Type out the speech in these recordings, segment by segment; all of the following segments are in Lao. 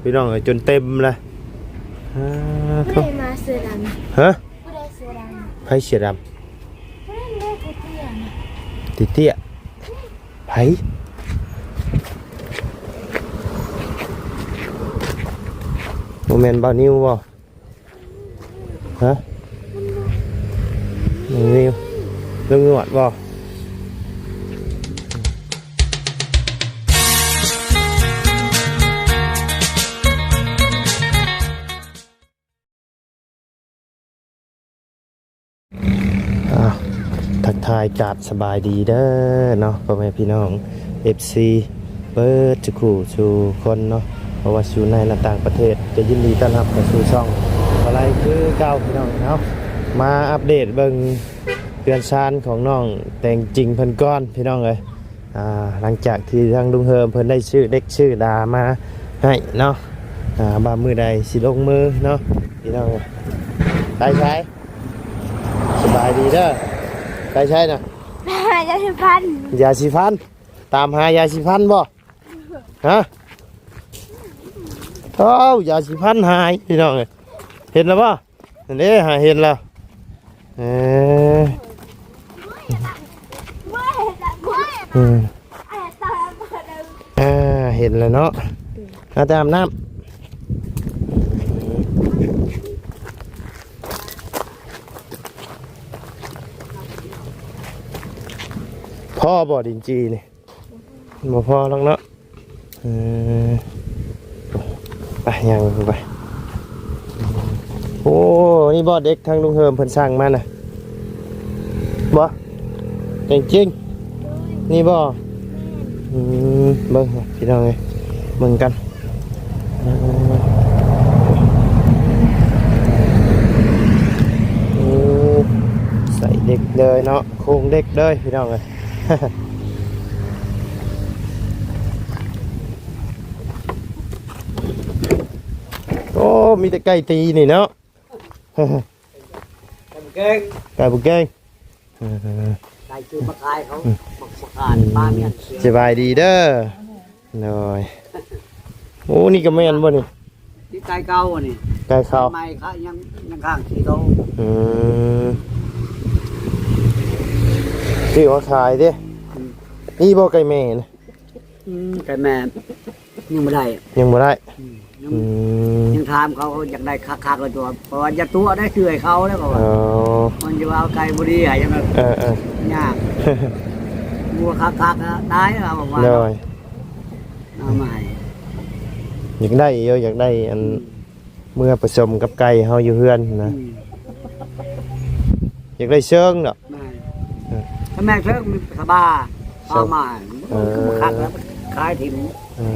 ພີ່ນ້ອງເອີຍ ຈົນເຕັມລະ. ອາ ຜູ້ໃດມາເສື້ອດຳ? ຮະ? ຜູ້ໃດເສື້ອດຳ? ໃຜເສື້ອດຳ? ຜູ້ນັ້ນເດ້ ເຕ້ຍໆນະ ເຕ້ຍໆ. ໃຜ? ບໍ່ແມ່ນບ່າວນິວບໍ່? ຮະ? ລຸງນິວ ລຸງໜວດບໍ່? ອ້າວ ທັກທາຍກາບສະບາຍດີເດີເນາະ ພໍ່ແມ່ພີ່ນ້ອງ ເອັຟຊີ ເບິດສູ່ຄູ່ສູ່ຄົນເນາະ ບໍ່ວ່າຢູ່ໃນ ແລະ ຕ່າງປະເທດ ກໍຍິນດີຕ້ອນຮັບເຂົ້າສູ່ຊ່ອງບ່າວໄລຄືເກົ່າ ພີ່ນ້ອງເນາະ. ມາອັບເດດເບິ່ງເຮືອນຊານຂອງນ້ອງແຕງຈິງເພິ່ນກ່ອນ ພີ່ນ້ອງເອີຍ. ອ່າ ຫຼັງຈາກທີ່ທາງລຸງເຮີມເພິ່ນໄດ້ຊື້ເດັກຊື້ດາມາໃຫ້ເນາະ ອ່າ ວ່າມື້ໃດຊິລົງມືເນາະ ພີ່ນ້ອງເອີຍ. ໄປໃສ? ສະບາຍດີເດີ. ໄປໃສນະ? ໄປຫາຢາສີຟັນ. ຢາສີຟັນ? ຕາມຫາຢາສີຟັນບໍ່? ຮະ? ເອົາ ຢາສີຟັນຫາຍ ພີ່ນ້ອງເອີຍ. ເຫັນແລ້ວບໍ່? ນັ້ນເດ້ ຫາເຫັນແລ້ວ. ເອີ ອືມ ອ່າ ເຫັນແລ້ວເນາະ. ອືມ ເອົາແຕ່ອາບນ້ຳ. ພໍບໍ່ ດິນຈີ່ນີ້? ບໍ່ພໍດອກເນາະ. ເອີ ໄປ ຍ່າງໄປ. ໂອ້ ນີ້ບໍ່ເດັກທາງລຸງເຮີມເພິ່ນສັ່ງມານະ ບໍ່? ແຕງຈິງ ນີ້ບໍ່? ອືມ ເບິ່ງພີ່ນ້ອງເອີຍ ເບິ່ງກັນ. ໂອ້ ໃສ່ເດັກເລີຍເນາະ ໂຄງເດັກເລີຍ ພີ່ນ້ອງເອີຍ. ໂອ້ ມີແຕ່ໄກ່ຕີນີ້ເນາະ. ໄກ່ບໍ່ເກັ່ງ ໄກ່ບໍ່ເກັ່ງ. ເອີ ໄກ່ຊື້ມາຂາຍເຂົາ ອືມ ບໍ່ຂາຍ ອືມ ປາເມຍນເສຍ. ສະບາຍດີເດີ. ໂດຍ. ໂອ້ ນີ້ກໍແມ່ນບໍ່ນີ້? ນີ້ໄກ່ເກົ່າອັນນີ້ ໄກ່ເກົ່າ ໃໝ່ຂາຍ ຍັງ ຍັງຄ້າງສີ່ໂຕ. ອືມ ຊື້ມາຂາຍເດ້. ອືມ ນີ້ບໍ່ໄກ່ແມ່ນະ? ອືມ ໄກ່ແມ່ຍັງບໍ່ໄດ້ ຍັງບໍ່ໄດ້. ອືມ ຍັງ ອືມ ຍັງຖາມເຂົາ ເຂົາຢາກໄດ້ຄັກໆ ແລ້ວຕົວະ ເພາະວ່າຢ່າຕົວະໄດ້ ເຊື່ອໃຫ້ເຂົາແລ້ວ ເຂົາວ່າ. ອໍ ມັນຈະວ່າເອົາໄກ່ບໍ່ດີໃຫ້ ຈັ່ງນັ້ນ. ເອີໆ ຍາກ ບໍ່ຄັກໆ ຕາຍ ເອົາອອກມາ. ໂດຍ. ເອົາມາໃຫ້ ຢາກໄດ້ຢູ່ ຢາກໄດ້ອັນ ອືມ ເມືອປະສົມກັບໄກ່ເຮົາຢູ່ເຮືອນນະ. ອືມ ຢາກໄດ້ເຊີງດອກ. ແມ່ນ ເອີ ຖ້າແມ່ນເຊີງມັນສະບາຍ ເອົາມາ ເອີ ມັນຄືບໍ່ຄັກແລ້ວ ຂາຍຖິ້ມ. ເອີ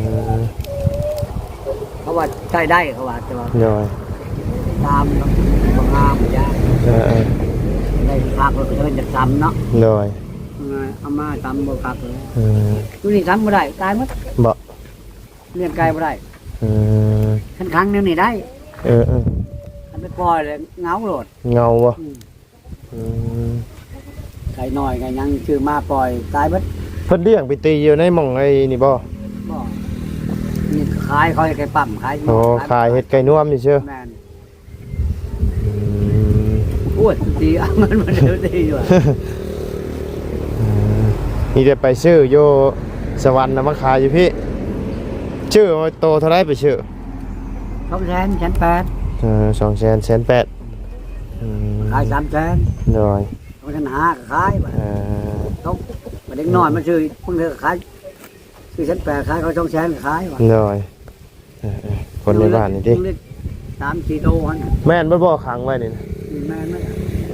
ເຂົາວ່າໃຊ້ໄດ້ ເຂົາວ່າ ແຕ່ວ່າ ໂດຍ ຕາມບໍ່ງາມຈ້າ. ເອີໆ ໄດ້ຄັກແລ້ວກໍເອີ້ນຈາກຕຳເນາະ. ໂດຍ. ເອົາມາຕຳບໍ່ຄັກເລີຍ. ເອີ ຢູ່ນີ້ຕຳບໍ່ໄດ້ ຕາຍໝົດ. ບໍ່ ລ້ຽງໄກ່ບໍ່ໄດ້. ເອີ ຄັນຂັງແນວນີ້ໄດ້. ເອີໆ ຄັນໄປປ່ອຍແລ້ວເຫງົາໂລດ. ເຫງົາບໍ່? ອືມ ອືມ ໄກ່ນ້ອຍໄກ່ຫຍັງຊື້ມາປ່ອຍຕາຍເບິດ. ເພິ່ນລ້ຽງໄປຕີຢູ່ໃນໝ່ອງໄອ້ນີ້ບໍ່? ບໍ່ ນີ້ຂາຍ ເຂົາເຮັດໄກ່ປ້ຳຂາຍ. ໂອ້ ຂາຍ ຂາຍເຮັດໄກ່ນວມຊື່ໆ. ແມ່ນ. ອືມ ໂອ້ຍ ຕີເອົາເງິນມາເດີ ຕີຢູ່. ເອີ ມີແຕ່ໄປຊື້ຢູ່ສະຫວັນນະ ມາຂາຍຢູ່ພີ້. ຊື້ໂຕເທົ່າໃດໄປຊື້? ສອງແສນ ແສນແປດ. ເອີ ສອງແສນ ແສນແປດ. ອືມ ຂາຍສາມແສນ. ໂດຍ. ສອງແສນຫ້າກໍຂາຍ. ເອີ ຕົກ ເດັກນ້ອຍມາຊື້ ບາງເທື່ອກໍຂາຍ ຊື້ແສນແປດ ຂາຍເຂົາສອງແສນກໍຂາຍວ່າ. ໂດຍ. ເອີໆ ຄົນໃນບ້ານນີ້ຕິ ສາມສີ່ໂຕຫັ້ນ. ແມ່ນບໍ່ ຂັງໄວ້ນີ້ນະ? ແມ່ນແມ່ນ.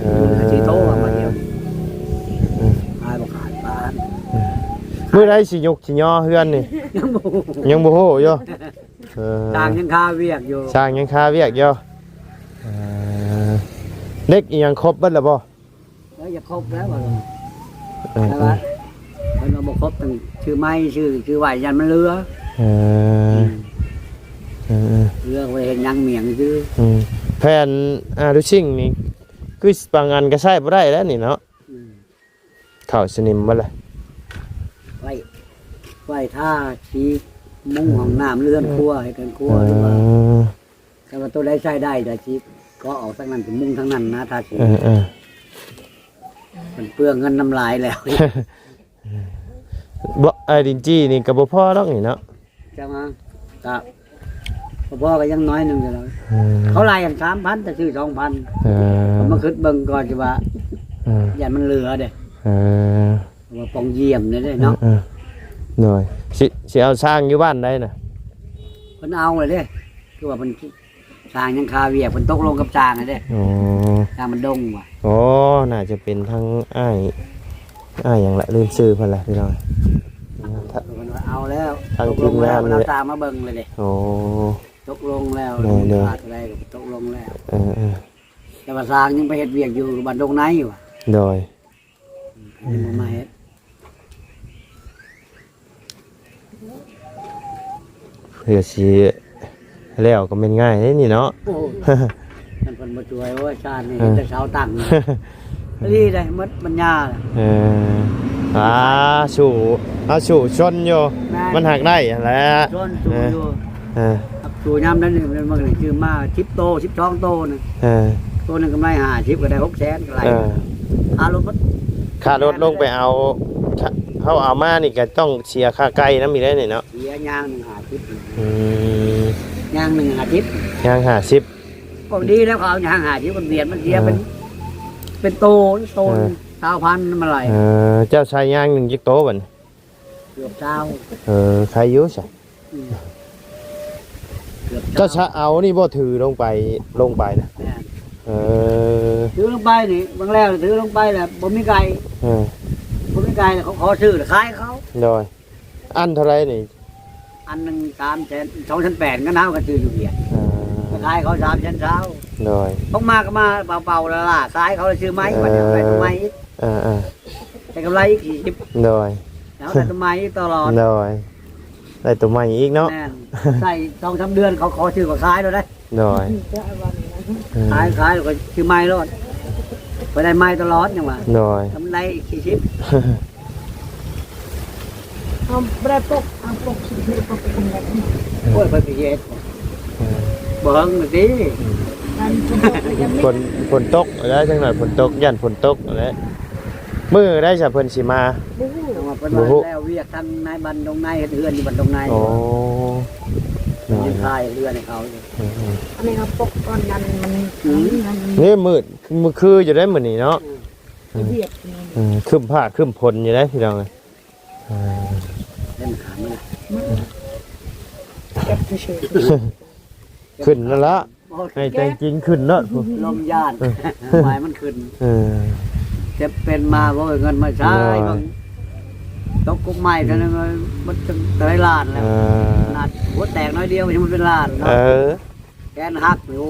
ເອີ ສີ່ໂຕວ່າມາດຽວ. ເອີ ຂາຍບໍ່ຂາຍປານ. ເອີ ມື້ໃດຊິຍຸກຊິຍໍເຮືອນນີ້? ຍັງບໍ່ ຍັງບໍ່ຮູ້ຢູ່. ເອີ ຊ່າງຍັງຄາວຽກຢູ່ ຊ່າງຍັງຄາວຽກຢູ່. ເອີ ເດັກອີ່ຫຍັງຄົບເບິດແລ້ວບໍ່? ເອີ ຢາກຄົບແລ້ວວ່າ. ເອີ ແຕ່ວ່າ ເອີ ເພິ່ນວ່າບໍ່ຄົບ ຕ້ອງຊື້ໃໝ່ ຊື້ ຊື້ໄວ້ ຢ້ານມັນເຫຼືອ. ເອີ ອືມ ເອີໆ ເຫຼືອໄວ້ເຮັດຫຍັງໝຽງຊື່. ອືມ ແຜ່ນ ອາ ລູຊິງນີ້ ຄືບາງອັນກໍໃຊ້ບໍ່ໄດ້ແລ້ວນີ້ເນາະ. ອືມ ເຂົ້າສະໜິມໝົດລະ ໄວ້ ໄວ້ທາສີ ມຸງຫ້ອງນ້ຳ ເຮືອນຄົວ ເຮັດເຮືອນຄົວ ເອີ ຫຼືວ່າ ແຕ່ວ່າໂຕໃດໃຊ້ໄດ້ ກໍຊິເກາະອອກທາງນັ້ນ ໄປມຸງທາງນັ້ນນະ ທາສີ ເອີ ເອີ ມັນເປືອງເງິນນຳຫຼາຍແລ້ວ. ບໍ່ ໄອ້ດິນຈີ່ນີ້ກໍບໍ່ພໍດອກນີ້ເນາະ ຈັ່ງວ່າ ກໍບໍ່ພໍ ກໍຍັງໜ້ອຍໜຶ່ງຢູ່ແລ້ວ ເອີ ເຂົາໄລ່ສາມພັນ ແຕ່ຊື້ສອງພັນ ເອີ ກໍມາຄິດເບິ່ງກ່ອນ ຊິວ່າ ເອີ ຢ້ານມັນເຫຼືອເດ້ ເອີ ວ່າປ່ອງຢ້ຽມນີ້ເດ້ເນາະ ເອີ ເອີ ໂດຍ ຊິ ຊິເອົາສ້າງຢູ່ບ້ານໃດນະ? ເພິ່ນເອົາແລ້ວເດ້ ຄືວ່າເພິ່ນ ຊ່າງຍັງຄາວຽກ ເພິ່ນຕົກລົງກັບຊ່າງແລ້ວເດ້ ອໍ ຊ່າງມັນດົງວ່າ ອໍ ໜ້າຈະເປັນທາງອ້າຍ ອ້າຍຫຍັງລະ ລືມຊື່ເພິ່ນລະພີ່ນ້ອງ ເພິ່ນວ່າເອົາແລ້ວ ທາງທີມງານນີ້ແຫຼະ ເອົາຊ່າງມາເບິ່ງເລີຍເດ້ ອໍ ຕົກລົງແລ້ວ ແມ່ນເດ້ ລາຄາເທົ່າໃດກໍຕົກລົງແລ້ວ ເອີໆ ແຕ່ວ່າຊ່າງຍັງໄປເຮັດວຽກຢູ່ບ້ານດົງໃນວ່າ ໂດຍ ອືມ ຍັງບໍ່ມາເຮັດ ເພື່ອຊິແລ້ວກໍແມ່ນງ່າຍເດ້ນີ້ເນາະ ໂອ້ຍ ຄັນເພິ່ນບໍ່ຊ່ວຍ ໂອ້ຍ ຊາດນີ້ ເອີ ເຮັດແຕ່ເສົາຕັ້ງ ອີ່ຫຼີໄດ໋ ໝົດປັນຍາ ເອີ ອ່າ ສູ້ ເຮົາສູ້ຊົນຢູ່ ແມ່ນ ມັນຫາກໄດ້ຫັ້ນແຫຼະ ຊົນ ສູ້ຢູ່ ເອີ ເອີ ສູ້ຍາມນັ້ນນີ້ ມັນ ມັນຊື້ມາສິບໂຕ ສິບສອງໂຕນະ ເອີ ໂຕໜຶ່ງກຳໄລຫ້າສິບ ກໍໄດ້ຫົກແສນ ກໍໄລ່ ເອີ ຄ່າລົດໝົດ ຄ່າລົດລົງໄປເອົາ ເຮົາເອົາມານີ້ກໍຕ້ອງເສຍຄ່າໄກ່ນຳອີກເດ້ນີ້ເນາະ ເສຍຢ່າງໜຶ່ງຫ້າສິບ ອືມ ຢ່າງໜຶ່ງຫ້າສິບ ຢ່າງຫ້າສິບ ກໍດີແລ້ວ ເຂົາເອົາຢ່າງຫ້າສິບ ມັນບຽດ ມັນເສຍເປັນ ເອີ ເປັນໂຕ ໂຕ ເອີ ຊາວພັນ ມັນຫຼາຍ ເອີ ເຈົ້າໃສ່ຢ່າງໜຶ່ງຈັກໂຕບັດນີ້? ເກືອບຊາວ ເອີ ໃຄຢູ່ຊະ ອືມ ເກືອບຊາວ ເຈົ້າຊະເອົານີ້ບໍ່ ຖືລົງໄປ ລົງໄປນະ ແມ່ນ ເອີ ຖືລົງໄປນີ້ ບາງແລ້ວຖືລົງໄປແລ້ວບໍ່ມີໄກ່ ເອີ ບໍ່ມີໄກ່ແລ້ວ ເຂົາຂໍຊື້ແລ້ວຂາຍເຂົາ ໂດຍ ອັນເທົ່າໃດນີ້? ອັນໜຶ່ງສາມແສນ ສອງແສນແປດ ເງິນເຮົາກໍຊື້ຢູ່ວຽດ ເອີ ໄປຂາຍເຂົາສາມແສນຊາວ ໂດຍ ອອກມາກໍມາເປົ່າໆ ລ້າໆ ຂາຍເຂົາ ຊື້ໃໝ່ ເອີ ບັດນີ້ໄດ້ຕົວໃໝ່ອີກ ເອີໆ ໄດ້ກຳໄລອີກສີ່ສິບ ໂດຍ ແລ້ວໄດ້ຕົວໃໝ່ອີກຕະຫຼອດ ໂດຍ ໄດ້ຕົວໃໝ່ອີກເນາະ ແມ່ນ ໃຊ້ສອງສາມເດືອນ ເຂົາຂໍຊື້ກໍຂາຍໂລດເດ້ ໂດຍ ເອີ ຂາຍ ຂາຍແລ້ວກໍຊື້ໃໝ່ໂລດ ໄປໄດ້ໃໝ່ຕະຫຼອດ ຫຍັງວ່າ ໂດຍ ກຳໄລອີກສີ່ສິບ ເຮົາບໍ່ໄດ້ປົກ ເອົາປົກ ໂອ້ຍ ເພິ່ນຊິເຮັດ ເອີ ບໍ່ເຖິງນາທີ ມັນຝົນຕົກ ມັນຝົນ ຝົນຕົກແລ້ວ ຈັກໜ້ອຍຝົນຕົກ ຢ້ານຝົນຕົກແລ້ວ ມື້ໃດຊະເພິ່ນຊິມາ? ບໍ່ຮູ້ ເພິ່ນວ່າ ບໍ່ຮູ້ ແລ້ວວຽກທາງໃນບ້ານດົງໃນ ເຮັດເຮືອນຢູ່ບ້ານດົງໃນ ໂອ້ ຍັງຂາຍເຮືອນໃຫ້ເຂົາຢູ່ ເອີໆ ອັນນີ້ເຮົາປົກກ່ອນ ຍັນມັນ ອືມ ຍັນ ນີ້ມືດ ມື້ຄືຢູ່ໄດ໋ມື້ນີ້ເນາະ ອືມ ວຽກ ເອີ ຄຶ້ມຟ້າຄຶ້ມຝົນຢູ່ໄດ໋ພີ່ນ້ອງເອີຍ ເອີ ເປັນຂາມາ ຂຶ້ນນັ້ນລະ ໃຫ້ແຕ່ງຈິງຂຶ້ນເນາະ ລົມຢ້ານ ເອີ ໄມ້ມັນຂຶ້ນ ເອີ ເຈັບເປັນມາ ໂອ້ຍ ເງິນມາໃຊ້ ໂອ້ຍ ເບິ່ງ ຕົກກົກໄມ້ເທື່ອໜຶ່ງ ເອີ ມັນເທົ່າໃດລ້ານແລ້ວ ເອີ ຂະໜາດຫົວແຕກໜ້ອຍດຽວ ຍັງບໍ່ເປັນລ້ານເນາະ ເອີ ແຂນຫັກຢູ່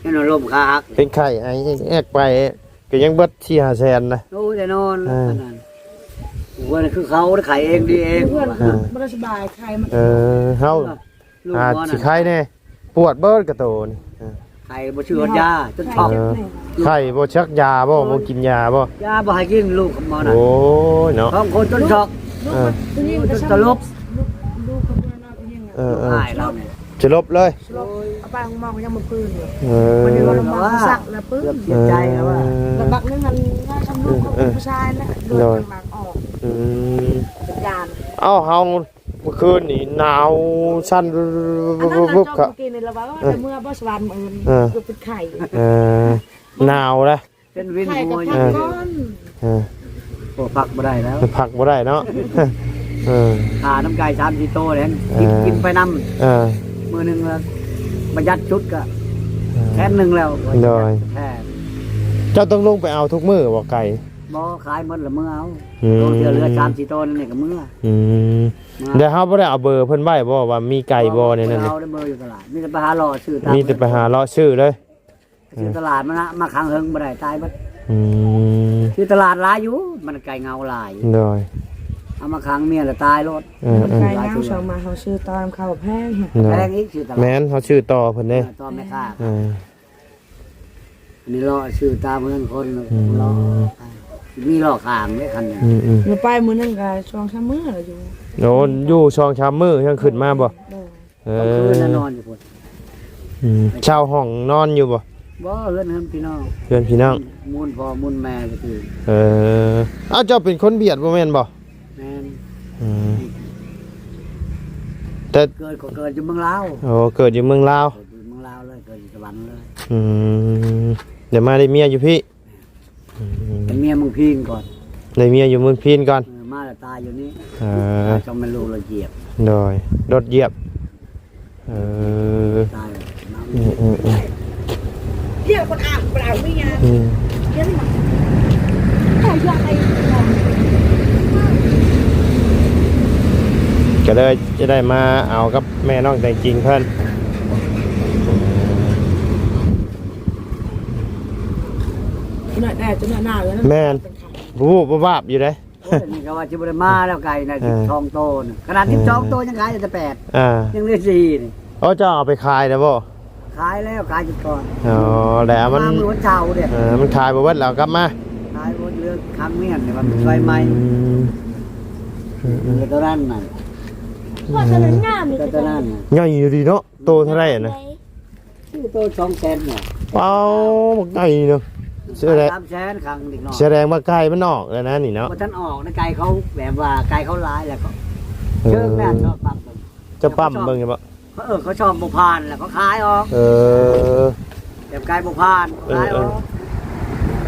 ເອີ ຍັງລົ້ມຂາຫັກ ເປັນໄຂ້ໄອແອກໄປ ກໍຍັງເບິດສີ່ຫ້າແສນນະ ໂອ້ຍ ແນ່ນອນ ເອີ ອັນນັ້ນ ໂອ້ຍ ຄືເຂົາໄດ້ຂາຍເອງດີເອງ ເພື່ອນ ເອີ ບໍ່ໄດ້ສະບາຍ ຂາຍມັນ ເອີ ເຮົາ ເອີ ລູກ ອາດ ໝໍນັ້ນ ຊິໄຄແດ່ ປວດເບິດກະໂຕນີ້ ເອີ ໄຄບໍ່ຊື້ຮອດຢາ ຈົນຊອກ ເອີ ໄຄບໍ່ຊັກຢາບໍ່ ເອີ ບໍ່ກິນຢາບໍ່ ຢາບໍ່ໃຫ້ກິນ ລູກໝໍນັ້ນ ໂອ້ຍເນາະ ສອງຄົນຈົນຊອກ ລູກ ເອີ ຜູ້ຍິງກໍ ຈົນສະຫຼົບ ສະຫຼົບ ລູກ ລູກເຂົາເປັນ ເອີໆ ອ້າຍລາວນີ້ ສະຫຼົບເລີຍ ສະຫຼົບ ເອົາໄປໂຮງໝໍກໍຍັງບໍ່ຟື້ນຢູ່ ເອີ ມັນຢູ່ໂຮງໝໍ ເອີ ສັກແລ້ວປຶ້ມ ເກືອບເສຍໃຈແລ້ວວ່າ ເອີ ແລ້ວບັກໜຶ່ງຫັ້ນ ວ່າທຳລູກ ເອີໆ ຂອງຜູ້ຊາຍນະ ໂດຍ ໂດຍ ທາງຫຼັງອອກ ອືມ ເປັນຢານ ເອົ້າ ເຮົາມື້ຄືນນີ້ໜາວສັ່ນ ອັນນັ້ນ ເມື່ອ ເອີ ແຕ່ເມື່ອບໍ່ສະຫວັນມື້ອື່ນ ເອີ ຄືເປັນໄຂ້ ເອີ ໜາວເດ້ ເປັນວິນຫົວຢູ່ ເອີ ເອີ ໂອ້ ພັກບໍ່ໄດ້ແລ້ວ ພັກບໍ່ໄດ້ເນາະ ເອີ ຂ້ານຳໄກ່ສາມສີ່ໂຕແລ້ວ ເອີ ກິນ ກິນໄປນຳ ເອີ ມື້ໜຶ່ງລະປະຢັດສຸດກະ ເອີ ແສນໜຶ່ງແລ້ວ ໂດຍ ແທ້ ເຈົ້າຕ້ອງລົງໄປເອົາທຸກມື້ບໍ່ໄກ່? ບໍ່ ຂາຍໝົດລະເມືອເອົາ ອືມ ໂຕເທື່ອເຫຼືອສາມສີ່ໂຕນັ້ນນີ້ກະເມືອ ອືມ ແລ້ວເຮົາບໍ່ໄດ້ເອົາເບີເພິ່ນໄວ້ບໍ່ ວ່າມີໄກ່ບໍ່ໃນນັ້ນ? ບໍ່ໄດ້ເບີຢູ່ຕະຫຼາດ ມີແຕ່ໄປຫາເລາະຊື້ຕາມ ມີແຕ່ໄປຫາເລາະຊື້ເລີຍ ຊື້ຕະຫຼາດມັນນະ ມາຂັງເຫິງບໍ່ໄດ້ ຕາຍເບິດ ອືມ ຊື້ຕະຫຼາດຫຼາຍຢູ່ ມັນໄກ່ເຫງົາຫຼາຍ ໂດຍ ເອົາມາຂັງເມຍລະຕາຍໂລດ ເອີໆ ໄກ່ເຫງົາ ເຮົາຊື້ຕໍ່ນຳເຂົາແພງ ໂດຍ ແພງອີກ ຊື້ຕະຫຼາດ ແມ່ນ ເຮົາຊື້ຕໍ່ເພິ່ນເດ້ ເອີ ຕໍ່ແມ່ຄ້າ ເອີ ອັນນີ້ເລາະຊື້ຕາມເຮືອນຄົນ ອືມ ເລາະ ມີເລາະຂ້າງເດ້ຄັນນີ້ ອືມໆ ໄປມື້ໜຶ່ງກໍສອງສາມມື້ລະຢູ່ ໂອ້ ຢູ່ສອງສາມມື້ຈັ່ງຂຶ້ນມາບໍ່? ເອີ ກາງຄືນນະນອນຢູ່ພຸ້ນ. ອືມ ເຊົ່າຫ້ອງນອນຢູ່ບໍ່? ບໍ່ ເຮືອນ ເຮືອນພີ່ນ້ອງ ເຮືອນພີ່ນ້ອງ ມູນພໍ່ມູນແມ່ກໍຄື. ເອີ ອ້າວ ເຈົ້າເປັນຄົນຫວຽດບໍ່ແມ່ນບໍ່? ແມ່ນ. ອືມ ແຕ່ເກີດ ກໍເກີດຢູ່ເມືອງລາວ. ໂອ້ ເກີດຢູ່ເມືອງລາວ. ເກີດຢູ່ເມືອງລາວເລີຍ ເກີດຢູ່ສະຫວັນເລີຍ. ອືມ ແລ້ວມາໄດ້ເມຍຢູ່ພີ້? ອືມ ເປັນເມຍເມືອງພີນກ່ອນ. ໄດ້ເມຍຢູ່ເມືອງພີນກ່ອນ. ເອີ ມາແລ້ວຕາຍຢູ່ນີ້. ເອີ ຕາຍ ຕ້ອງແມ່ນລົດຢຽບ. ໂດຍ ລົດຢຽບ. ເອີ ຕາຍ. ອືມໆໆ ດຽວຄົນອ່ານບໍ່ໄດ້ມີງານ. ອືມ ດຽວນີ້ມາ ກໍເລີຍຈະໄດ້ມາເອົາກັບແມ່ນ້ອງແຕງຈິງເພິ່ນ. ຈັກໜ້ອຍແດ່ ຈັກໜ້ອຍໜ້າເລີຍນະ. ແມ່ນ ເປັນໄຂ້ ວູບວາບຢູ່ເດ້. ໂອ້ຍ ນີ້ກໍວ່າຊິບໍ່ໄດ້ມາແລ້ວ ໄກ່ນະ ເອີ ສິບສອງໂຕນະ ຂະໜາດ ເອີ ສິບສອງໂຕຍັງຂາຍໄດ້ແຕ່ແປດ ອ່າ ຍັງເຫຼືອສີ່ນີ້. ໂອ້ ເຈົ້າເອົາໄປຂາຍແລ້ວບໍ່? ຂາຍແລ້ວ ຂາຍຈຸດກ່ອນ. ອໍ ແລ້ວມັນ ມາມື້ວັນເສົາເດ້. ເອີ ມັນຂາຍບໍ່ເບິດແລ້ວກັບມາ ຂາຍບໍ່ເຫຼືອຄັງເມຍນນີ້ ມັນໄຟໄໝ້. ອືມ ເອີ ຕົວນັ້ນນະ ວ່າຕົວນັ້ນງາມ ຕົວນັ້ນນະ ໃຫຍ່ຢູ່ດີເນາະ. ໂຕເທົ່າໃດນະ? ໂຕສອງແສນນະ. ເອົ້າ ບັກໃຫຍ່ເນາະ. ສະແດງ ສາມແສນ ຂັງເດັກນ້ອຍ. ສະແດງວ່າໄກ່ມັນອອກແລ້ວນະນີ້ເນາະ. ບໍ່ທັນອອກນະ ໄກ່ເຂົາແບບວ່າໄກ່ເຂົາຫຼາຍແລ້ວກໍ ເອີ ເຊີງແລ້ວ ຊອບປ້ຳເບິ່ງ. ເຈົ້າປ້ຳເບິ່ງຢູ່ບໍ່? ເອີ ເຂົາຊອບບໍ່ຜ່ານແລ້ວເຂົາຂາຍອອກ. ເອີ ແບບໄກ່ບໍ່ຜ່ານ ເອີ ຂາຍອອກ.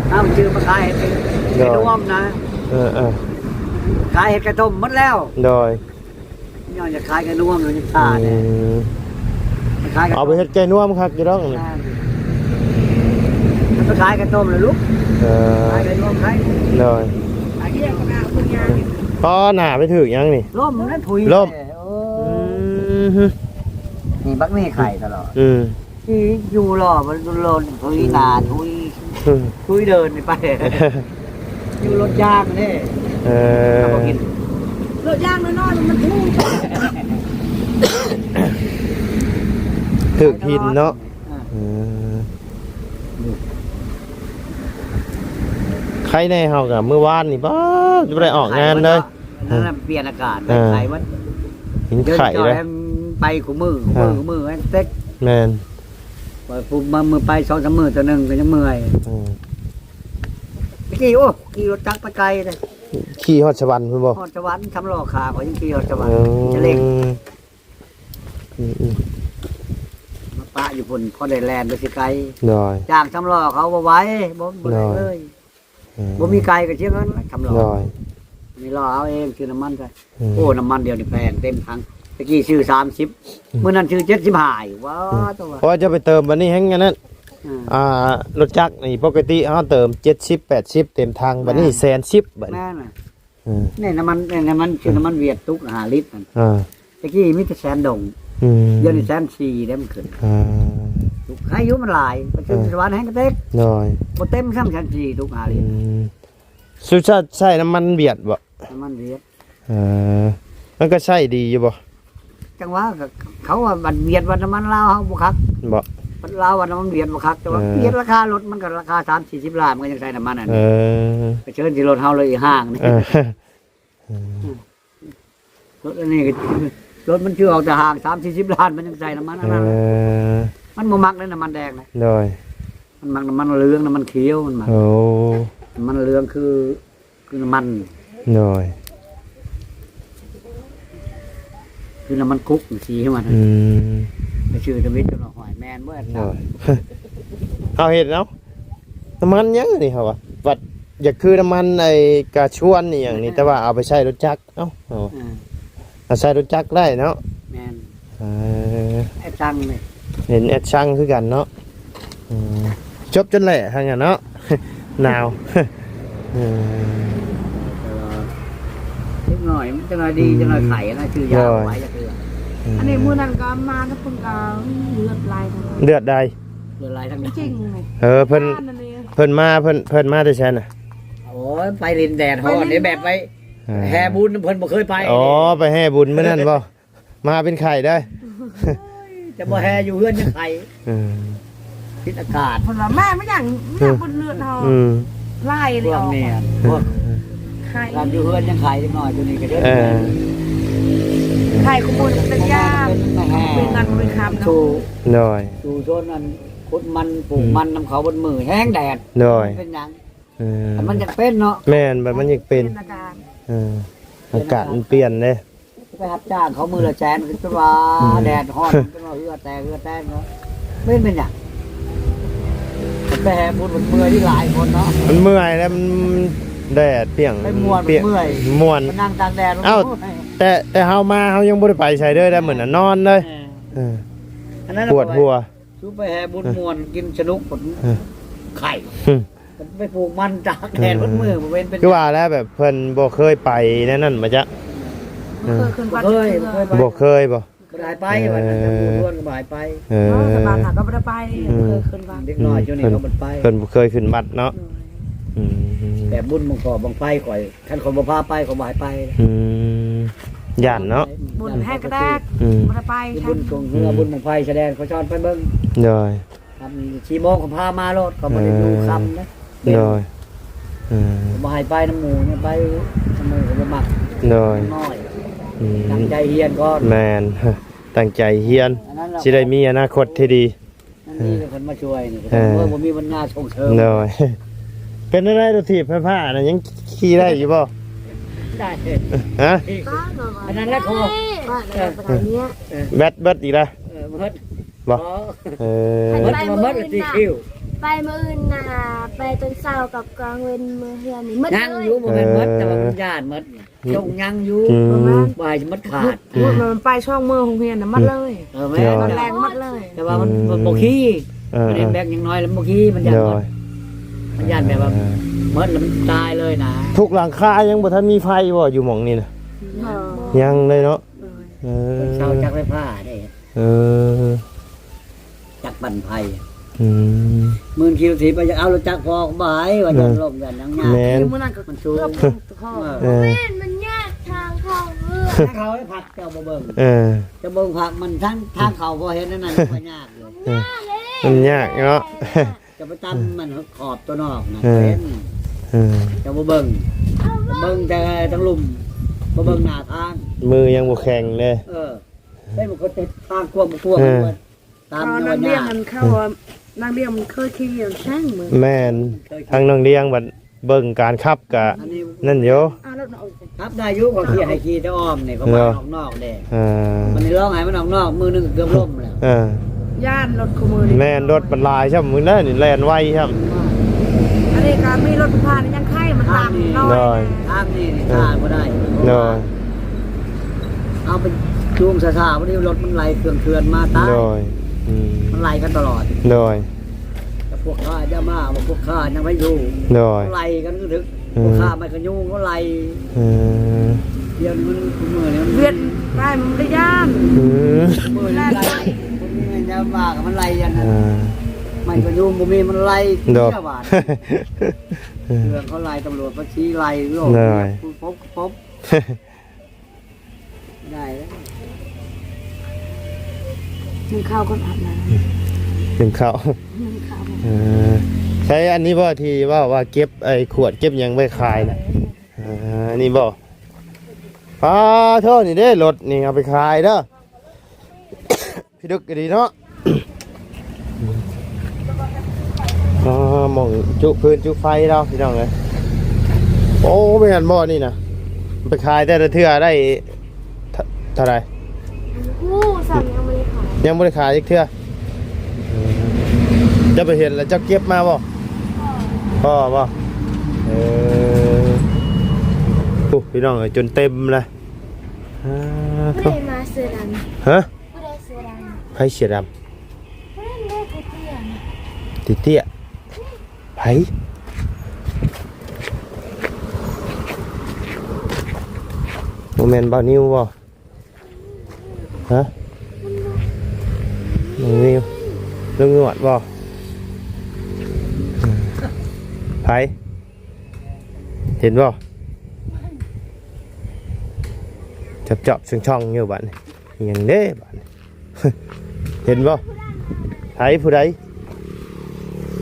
ເອີ ເອົາຊື້ມາຂາຍເຮັດເປັນ ໂດຍ ເປັນນວມນະ. ເອີໆ ຂາຍເຮັດໄກ່ຕົ້ມໝົດແລ້ວ. ໂດຍ. ຍ້ອນຢາກຂາຍໄກ່ນວມ ມັນຍັງຊ້າແດ່. ອືມ ມັນຂາຍໄກ່ ເອົາໄປເຮັດໄກ່ນວມຄັກຢູ່ດອກນີ້. ແມ່ນ ມັນໄປຂາຍໄກ່ຕົ້ມແລ້ວລູກ. ເອີ ຂາຍໄກ່ນວມຂາຍ. ໂດຍ. ອໍ ໜ້າໄປຖືກຫຍັງນີ້? ລົ້ມນັ້ນ ທຸຍ. ລົ້ມ. ໂອ້ ອືມ ນີ້ບັກນີ້ໄຂ້ຕະຫຼອດ. ອືມ ທີ່ຢູ່ລໍມັນລົນທຸຍໜ້າທຸຍ ອືມ ທຸຍເດີນນີ້ໄປ ຢູ່ລົດຢາງເດ້. ເອີ ເອົາບໍ່ກິນ ລົດຢາງນ້ອຍໆ ມັນທຸຍ ຖືກຖິ່ນເນາະ. ອ່າ ເອີ ໄຄແນ່ເຮົາກະມື້ວານນີ້ ປ້າ ບໍ່ໄດ້ອອກງານເລີຍ. ນັ້ນນະ ເອີ ປ່ຽນອາກາດ ເອີ ໄປໄຂ້ໝົດ. ເປັນໄຂ້ເລີຍ ໄປຄູ່ມື້ ເອີ ຄູ່ມື້ ເຕັກ. ແມ່ນ ຂ້ອຍຜູ້ມາມື້ໄປສອງສາມມື້ເທື່ອໜຶ່ງກໍຍັງເມື່ອຍ. ເອີ ຕະກີ້ ໂອ້ ຂີ່ລົດຈັກໄປໄກເດ້ ຂີ່ຮອດສະຫວັນພຸ້ນບໍ່? ຮອດສະຫວັນ ສາມລໍ້ຂ້າ ຂ້ອຍຍັງຂີ່ຮອດສະຫວັນ. ເອີ ຈະເລັ່ງ ອືມໆ ມາປະຢູ່ພຸ້ນ ພໍໄດ້ແລ່ນໄປຊິໄກ. ໂດຍ. ຈ້າງສາມລໍ້ເຂົາບໍ່ໄຫວ ບໍ່ ບໍ່ໄດ້ເລີຍ. ເອີ ບໍ່ມີໄກກໍເສຍເງິນແຫຼະ ສາມລໍ້. ໂດຍ. ນີ້ລໍເອົາເອງ ຊື້ນ້ຳມັນໃສ່. ອືມ ໂອ້ ນ້ຳມັນດຽວນີ້ແພງ ເຕັມຖັງ ຕະກີ້ຊື້ສາມສິບ ອືມ ມື້ນັ້ນຊື້ເຈັດສິບຫ້າອີກ. ວ້າ ອືມ ແຕ່ວ່າ ເພາະວ່າຈະໄປເຕີມບັດນີ້ແຮງອັນນັ້ນ. ອືມ ອ່າ ລົດຈັກນີ້ປົກກະຕິເຮົາເຕີມເຈັດສິບ ແປດສິບເຕັມຖັງ ບັດນີ້ ແມ່ນ ແສນສິບ ບັດນີ້. ແມ່ນ ເອີ ນີ້ນ້ຳມັນ ນີ້ນ້ຳມັນ ຊື້ນ້ຳມັນຫວຽດຕຸກຫ້າລິດນັ້ນ. ເອີ ຕະກີ້ມີແຕ່ແສນດົງ. ອືມ ດຽວນີ້ແສນສີ່ແລ້ວມັນຂຶ້ນ. ອ່າ ໃຄຢູ່ ມັນຫຼາຍ ໄປຊື້ ເອີ ສະຫວັນແຮງກະເຕັກ. ໂດຍ. ບໍ່ເຕັມຊ້ຳ ແສນສີ່ ຕຸກຫ້າລິດ. ອືມ ສຸຊາດໃຊ້ນ້ຳມັນຫວຽດບໍ່? ນ້ຳມັນຫວຽດ. ເອີ ມັນກໍໃຊ້ດີຢູ່ບໍ່? ຈັ່ງຫວະ ກໍເຂົາວ່າບັດຫວຽດວ່ານ້ຳມັນລາວເຮົາບໍ່ຄັກ. ບໍ່ ບັດລາວວ່ານ້ຳມັນຫວຽດບໍ່ຄັກ ແຕ່ວ່າ ເອີ ຫວຽດລາຄາລົດມັນກໍລາຄາສາມສີ່ສິບລ້ານ ມັນກໍຍັງໃຊ້ນ້ຳມັນອັນນີ້. ເອີ ໄປເຊີນທີ່ລົດເຮົາເລີຍອີກຫ້າງນີ້. ເອີ ອືມ ລົດອັນນີ້ກໍ ລົດມັນຊື່ອອກແຕ່ຫ້າງສາມສີ່ສິບລ້ານ ມັນຍັງໃສ່ນ້ຳມັນອັນນັ້ນ. ເອີ ມັນບໍ່ມັກເດ້ນ້ຳມັນແດງນະ. ໂດຍ. ມັນມັກນ້ຳມັນເຫຼືອງ ນ້ຳມັນຂຽວ ມັນມັກ. ໂອ້ ນ້ຳມັນເຫຼືອງຄື ຄືນ້ຳມັນ. ໂດຍ. ຄືນ້ຳມັນຄຸກ ສີມັນ. ອືມ ໄປຊື້ທຳອິດຈົນວ່າ ຫ້ອຍ ແມ່ນບໍ່? ໂດຍ. ເຮົາເຫັນເອົາ ນ້ຳມັນຫຍັງນີ້ ເຮົາວ່າ ບັດຢາກຄືນ້ຳມັນໄອ້ກາຊວນອີ່ຫຍັງນີ້ ເອີ ແຕ່ວ່າເອົາໄປໃຊ້ລົດຈັກ. ເອົ້າ ເອົາ ອ່າ ເອົາໃສ່ລົດຈັກໄດ້ເນາະ. ແມ່ນ. ເອີ ແອັດຊັງເດ້ ເຫັນແອັດຊັງຄືກັນເນາະ. ເອີ ຈົບຈົນແຫຼະທາງນັ້ນເນາະ ໜາວ. ເອີ ເດັກນ້ອຍມັນຈັກໜ້ອຍດີ ອືມ ຈັກໜ້ອຍໄຂ້ນະ ຊື້ຢາ ໂດຍ ບໍ່ໄຫວຈັກເທື່ອ. ອືມ ອັນນີ້ມື້ນັ້ນກໍມາແຕ່ເພິ່ນກໍເລືອດໄຫຼ ເລືອດໃດ? ເລືອດໄຫຼທາງ ຈິງ. ເອີ ເພິ່ນ ເພິ່ນມາ ເພິ່ນ ເພິ່ນມາແຕ່ໃສນະ? ໂອ້ຍ ໄປຫຼິ້ນແດດຮ້ອນເດ້ ແບບໄປ ອ່າ ແຫ່ບຸນ ເພິ່ນບໍ່ເຄີຍໄປ. ອໍ ໄປແຫ່ບຸນມື້ນັ້ນບໍ່? ມາເປັນໄຂ້ເດີ ໂອ້ຍ ຈະບໍ່ແຫ່ຢູ່ເຮືອນຍັງໄຂ້. ເອີ ພິດອາກາດ. ເພິ່ນວ່າ ແມ່ ມັນຫຍັງ ມັນຫຍັງ ເອີ ບົນເລືອດເຮົາ ອືມ ຫຼາຍເລີຍ ພວກນີ້ ອອກ ພວກ ເອີ ໄຂ້ ລຳຢູ່ເຮືອນຍັງໄຂ້ຈັກໜ້ອຍ ຕົວນີ້ກໍເດີ. ເອີ ໄທຂອງໝູ່ເປັນຍາມ ເປັນເງິນເປັນຄຳເນາະ ໂດຍ ສູ່ຊົນນັ້ນ ຂຸດມັນປູກມັນນຳເຂົາເບິດມື້ ແຮງແດດ ໂດຍ ເປັນຫຍັງ ເອີ ມັນຈະເປັນເນາະ ແມ່ນ ບັດມັນຍັງເປັນ ເປັນອາການ ເອີ ອາກາດມັນປ່ຽນເດ້ ໄປຮັບຈ້າງເຂົາມື້ລະແສນ ຈົນວ່າ ອືມ ແດດຮ້ອນ ຈົນວ່າເຫື່ອແຕກເຫື່ອແຕນເນາະ ເປັນ ເປັນຫຍັງ ໄປແຫ່ບຸນມັນເມື່ອຍຫຼາຍຄົນເນາະ ມັນເມື່ອຍແລ້ວ ມັນແດດປ່ຽງ ໄປມ່ວນ ມັນເມື່ອຍ ມ່ວນ ໄປນັ່ງຕາກແດດ ເອົ້າ ແຕ່ ແຕ່ເຮົາມາ ເຮົາຍັງບໍ່ໄດ້ໄປໃສເລີຍ ໄດ້ມື້ນັ້ນນອນເລີຍ ເອີ ເອີ ອັນນັ້ນ ປວດຫົວ ສູ່ໄປແຫ່ບຸນ ເອີ ມ່ວນ ກິນສະໜຸກ ເອີ ໄຂ້ ໄປປູກມັນຕາກແດດ ເອີ ເບິດມື້ ບໍ່ເປັນ ເປັນ ຄືວ່າແລ້ວ ແບບເພິ່ນບໍ່ເຄີຍໄປແນວນັ້ນມາຈະ ບໍ່ເຄີຍຂຶ້ນວັດ ບໍ່ເຄີຍ ບໍ່ເຄີຍ ບໍ່ເຄີຍບໍ່? ບໍ່ໄດ້ໄປ ເອີ ວັດນັ້ນ ແຕ່ໝູ່ຊວນກໍບໍ່ໃຫ້ໄປ ເອີ ເນາະ ສະບານຫາກໍບໍ່ໄດ້ໄປ ອືມ ບໍ່ເຄີຍຂຶ້ນວັດ ເດັກນ້ອຍ ອືມ ຊ່ວງນີ້ ເພິ່ນ ເຂົາບໍ່ໄປ ເພິ່ນບໍ່ເຄີຍຂຶ້ນວັດເນາະ ໂດຍ ອືມ ແບບບຸນບັ້ງກອກບັ້ງໄຟຂ້ອຍ ຄັນຂ້ອຍບໍ່ພາໄປ ຂ້ອຍບໍ່ໃຫ້ໄປ ອືມ ຢ້ານເນາະ ບຸນແຮງກະແດກ ອືມ ບໍ່ໄດ້ໄປ ບຸນຊ່ວງເຮືອ ອືມ ບຸນບັ້ງໄຟສະແດງ ຂ້ອຍຊອນໄປເບິ່ງ ໂດຍ ຄ່ຳສີ່ໂມງກໍພາມາໂລດ ກໍບໍ່ໄດ້ຢູ່ ເອີ ຄ່ຳນະ ໂດຍ ເອີ ບໍ່ໃຫ້ໄປນຳໝູ່ ໄປນຳໝູ່ກໍບໍ່ມັກ ໂດຍ ນ້ອຍ ອືມ ຕັ້ງໃຈຮຽນກ່ອນ ແມ່ນ ຕັ້ງໃຈຮຽນ ອັນນັ້ນລະ ຊິໄດ້ມີອະນາຄົດທີ່ດີ ອັນນີ້ແຫຼະເພິ່ນມາຊ່ວຍນີ້ ເອີ ໂອ້ຍ ບໍ່ມີປັນຍາສົ່ງເສີມ ໂດຍ ເປັນແນວໃດລົດຖີບໄຟຟ້ານະ ຍັງຂີ່ໄດ້ຢູ່ບໍ່? ໄດ້ ຮະ? ອັນນັ້ນແຫຼະ ເອີ ແບັດເບິດອີກລະ ເອີ ເບິດ ບໍ່ ເອີ ໄປມື້ອື່ນນະ ໄປມື້ອື່ນນະ ໄປຕອນເຊົ້າກັບກາງເວັນມື້ເຮືອນນີ້ໝົດເລີຍ ຍັງຢູ່ ບໍ່ແມ່ນໝົດ ເອີ ແຕ່ວ່າມັນຢ້ານໝົດ ອືມ ຈົ່ງຍັງຢູ່ ອືມ ບໍ່ໃຫ້ມັນຂາດ ອືມ ມັນໄປຊ່ອງເມືອງໂຮງຮຽນນະ ໝົດເລີຍ ເອີ ແມ່ນ ຕອນແລງໝົດເລີຍ ແຕ່ວ່າມັນ ອືມ ມັນບໍ່ຂີ່ ເອີ ມັນເຫັນແບກຍັງນ້ອຍແລ້ວບໍ່ຂີ່ ມັນຢ້ານໝົດ ໂດຍ ມັນຢ້ານແບບວ່າ ເອີ ໝົດແລ້ວມັນຕາຍເລີຍນະ ທຸກຫຼັງຄາຍັງບໍ່ທັນມີໄຟບໍ່ ຢູ່ໝ່ອງນີ້ນະ? ບໍ່ ຍັງເລີຍເນາະ ເອີ ເອີ ເຊົາຈັກໄຟຟ້າເດ້ ເອີ ຈັກປັ່ນໄຟ ອືມ ໝື່ນຄິວທີ່ໄປຢາກເອົາລົດຈັກພໍກໍບໍ່ໃຫ້ ວ່າ ເອີ ຢ້ານລົ້ມຢ້ານຫຍັງຍາກ ແມ່ນ ມື້ນັ້ນກໍ ມັນສູງ ເອີ ເອີ ແມ່ນ ມັນຍາກທາງເຂົ້າເຮືອນ ທາງເຂົ້າໃຫ້ພັກເຈົ້າບໍ່ເບິ່ງ ເອີ ເຈົ້າເບິ່ງພັກມັນທາງ ທາງເຂົ້າບໍ່ເຫັນອັນນັ້ນກໍຍາກຢູ່ ເອີ ມັນຍາກເນາະ ເຈົ້າໄປຕຳມັນຂອບຕົວນອກນະ ເອີ ເຫັນ ເອີ ເຈົ້າບໍ່ເບິ່ງ ເບິ່ງແຕ່ທາງລຸ່ມ ບໍ່ເບິ່ງໜ້າທາງ ມືຍັງບໍ່ແຂງເດ້ ເອີ ໄດ້ມັນກໍຕິດທາງກວ້າງບໍ່ກວ້າງ ເອີ ມັນ ຕາມ ເຂົານັກຮຽນ ມັນເຂົາ ອືມ ນັກຮຽນມັນເຄີຍຂີ່ແຊງເບິ່ງ ແມ່ນ ເຄີຍຂີ່ ທາງນັກຮຽນບັດເບິ່ງການຂັບກະ ອັນນີ້ ນັ້ນຢູ່ ອ່າ ລົດ ຂັບໄດ້ຢູ່ ເຂົາຂີ່ໃຫ້ຂີ່ແຕ່ອ້ອມນີ້ ເຂົາ ເນາະ ວ່າອອກນອກເດ້ ເອີ ມັນນີ້ລອງໃຫ້ມັນອອກນອກ ມື້ໜຶ່ງເກືອບລົ້ມແລ້ວ ເອີ ຢ້ານລົດຄູ່ມື້ນີ້ ແມ່ນ ລົດມັນຫຼາຍຊ້ຳ ມື້ນັ້ນນີ້ແລ່ນໄວຊ້ຳ ອັນນີ້ກໍມີລົດຜ່ານຍັງໄຄ ມັນຕາມນ້ອຍ ໂດຍ ທາງນີ້ນີ້ ເອີ ຂ້າມບໍ່ໄດ້ ໂດຍ ເອົາໄປຈູງຊ້າໆ ບັດນີ້ລົດມັນໄລ່ເຄື່ອງເຖື່ອນມາຕາຍ ໂດຍ ອືມ ມັນໄລ່ກັນຕະຫຼອດ ໂດຍ ແຕ່ພວກຂ້າຢ່າມາ ວ່າພວກຂ້າຍັງໄປຢູ່ ໂດຍ ໄລ່ກັນຄືຖືກ ອືມ ພວກຂ້າໄມ້ຂະຍຸງກໍໄລ່ ເອີ ດຽວນີ້ມັນ ມື້ນີ້ມັນ ວຽນໄປມັນກໍຢ້ານ ອືມ ມື້ນີ້ມັນໄລ່ ບໍ່ມີແມ່ນຍາມວ່າກໍມັນໄລ່ອັນນັ້ນ ເອີ ໄມ້ຂະຍຸງບໍ່ມີມັນໄລ່ ໂດຍ ເຈົ້າບາດ ເອີ ເລື່ອງເຂົາໄລ່ ຕຳຫຼວດພາສີໄລ່ ໂລກ ໂດຍ ປຸບ ປຸບ ໄດ້ແລ້ວ ໜຶ້ງເຂົ້າກ່ອນອາບນ້ຳ ໜຶ້ງເຂົ້າ ໜຶ້ງເຂົ້າ ເອີ ໃຊ້ອັນນີ້ບໍ່ ທີ່ເວົ້າວ່າເກັບໄອ້ຂວດເກັບຫຍັງໄວ້ຂາຍນະ ເອີ ເອີ ອັນນີ້ບໍ່? ປາໂທ້ ນີ້ເດ້ລົດນີ້ ເອົາໄປຂາຍເດີ ພິລຶກອີ່ຫຼີເນາະ ອ່າ ໝ່ອງຈຸຟືນຈຸໄຟລາວ ພີ່ນ້ອງເອີຍ ໂອ້ ແມ່ນບໍ່ນີ້ນະ ໄປຂາຍແຕ່ລະເທື່ອໄດ້ ເທົ່າ ເທົ່າໃດ? ບໍ່ຮູ້ຊ້ຳ ຍັງບໍ່ໄດ້ຂາຍ ຍັງບໍ່ໄດ້ຂາຍຈັກເທື່ອ ເຈົ້າໄປເຫັນແລ້ວເຈົ້າເກັບມາບໍ່? ພໍບໍ່? ເອີ ໂອ້ ພີ່ນ້ອງເອີຍ ຈົນເຕັມລະ ອ່າ ຜູ້ໃດມາເສື້ອດຳ? ຮະ? ຜູ້ໃດເສື້ອດຳ? ໃຜເສື້ອດຳ? ຜູ້ນັ້ນເດ້ ເຕ້ຍໆ ເຕ້ຍໆ ໃຜ? ບໍ່ແມ່ນບ່າວນິວບໍ່? ຮະ? ລຸງນິວ ລຸງໜວດບໍ່? ໃຜ? ເຫັນບໍ່? ຈອບໆ ຊ່ອງໆ ຢູ່ບາດນີ້ ຫຍັງເດ້ບາດນີ້ ເຫັນບໍ່? ໃຜ? ຜູ້ໃດ?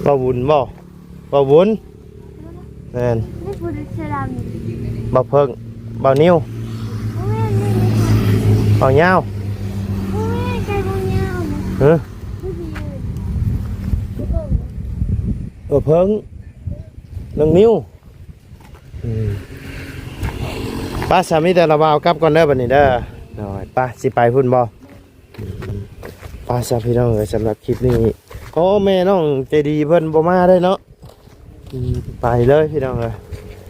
ບ່າວບຸນບໍ່? ບ່າວບຸນ? ແມ່ນ ນີ້ຜູ້ເສື້ອດຳ ບ່າວເພິ່ງ ບ່າວນິວ ບໍ່ແມ່ນ ນີ້ ນີ້ ອໍ ເອົາຍາວ ໂອ້ຍ ໄກ່ບໍ່ຍາວ ເອີ ບໍ່ເພິ່ງ ນ້ອງນິວ ອືມ ໄປ ສາມີແຕ່ລະບ່າວກັບກ່ອນເດີບັດນີ້ເດີ ໂດຍ ໄປ ຊິໄປພຸ້ນບໍ່? ອືມ ໄປຊະພີ່ນ້ອງເອີຍ ສຳລັບຄລິບນີ້ ໂອ້ ແມ່ນ້ອງໃຈດີເພິ່ນບໍ່ມາເລີຍເນາະ ອືມ ໄປເລີຍພີ່ນ້ອງເອີຍ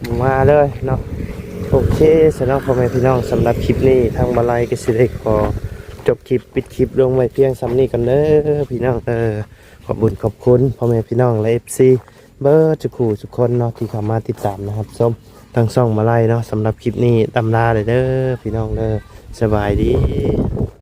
ບໍ່ມາເລີຍເນາະ ໂອເຄ ສະເນາະ ພໍ່ແມ່ພີ່ນ້ອງ ສຳລັບຄລິບນີ້ ທາງບ່າວໄລກໍຊິໄດ້ຂໍຈົບຄລິບ ປິດຄລິບລົງໄວ້ພຽງສ່ຳນີ້ກ່ອນເດີພີ່ນ້ອງເອີຍ ຂອບບຸນຂອບຄຸນພໍ່ແມ່ພີ່ນ້ອງ ແລະ ເອັຟຊີ ເບິດທຸກຜູ້ທຸກຄົນເນາະ ທີ່ເຂົ້າມາຕິດຕາມ ແລະ ຮັບຊົມທາງຊ່ອງບ່າວໄລເນາະ ສຳລັບຄລິບນີ້ ລ່ຳລາເດີພີ່ນ້ອງເດີ ສະບາຍດີ.